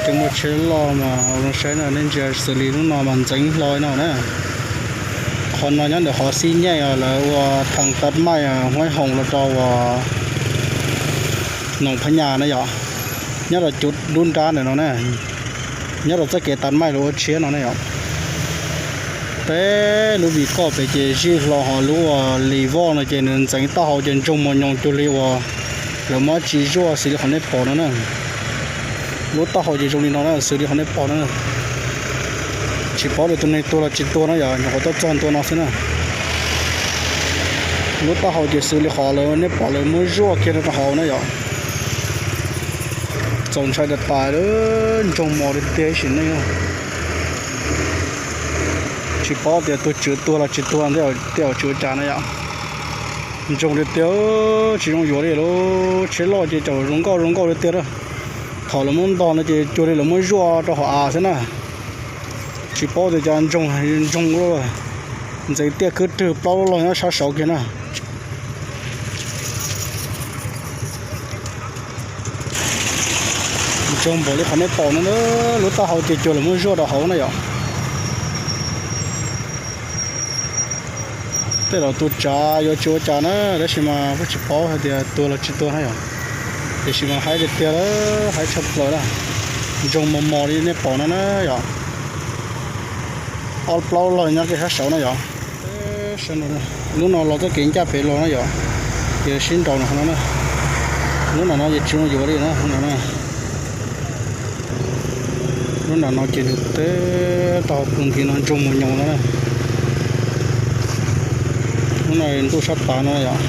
Tsis muaj tsheb loj mas zoo saib no, nej ntsia xws li lub no mas ntxeev hlo no na. Qhov no nyob ntawm qhov xib nyej lawv ua thaj tau maij Huaib Hoos los rau uas Noom Phab Nyas na yom. Nyob rau cov dub nrab ntawm no na, nyob rau txoj kev tau maij lawv ua tshiab no na yom. Peb lub vim koj pem ces zij hlo, ho lub uas Lis Voj no ces nws ntxeev taub hau ces ntsoog mos nyoos cuag li uas lawv muab tsis zuaj xws li qhov nej pom no na. Lub taub hau ces zoo li no na, xws li qhov nej pom no. Tsis paub tias tus neeg tuag los tsis tuag na yom, nyuam qhuav tuaj txog ntua no xwb na. Lub taub hau ces xws li qhov lawv, nej pom lawv muab zuaj kiag rau hauv na yom. Txaus ntshai tas tas, ntsoog mos tiag tiag sim neej. Tsis paub tias tus tswv tuag los tsis tuag, tej zaum tsis ua cas na yom. Ntsoog tiag tiag, tsis zoo yuav li lub tsheb loj ces caum zoo nkauj zoo nkauj tiag tiag na. Thaum lawv muab ntog no ces cuag li lawv muab zuaj rau hauv av xwb na. Tsis paub tias cas ntsoog, ntsoog ua luaj, ntxeev tiaj khwb rwg plaub loj nyob sab saud kiag na. Ntsoog npaum li qhov nej pom no, lub taub hau ces cuag lawv muab zuaj rau hauv na yom. Tej zaum tus tsav yuav tsis ua cas na, tab sis mas kuj tsis paub hais tias tuag los tsis tuag na yom. Tiam sis mas haib tiag tiag, haib tshaj plaws na. Ntsoog mos mos li nej pom no na yom. Ob plaub loj nyob kiag sab saud na yom. Lub no los txoj kev ncaj pem los na yom, ces sib nraus no na. Lub nram no ces tsis zoo yuav li na, lub nram no. Lub nram no ces nws teb taub hau pw nthi no ntsoog mos nyoos no na. Lub no ntuj sab tav no yom.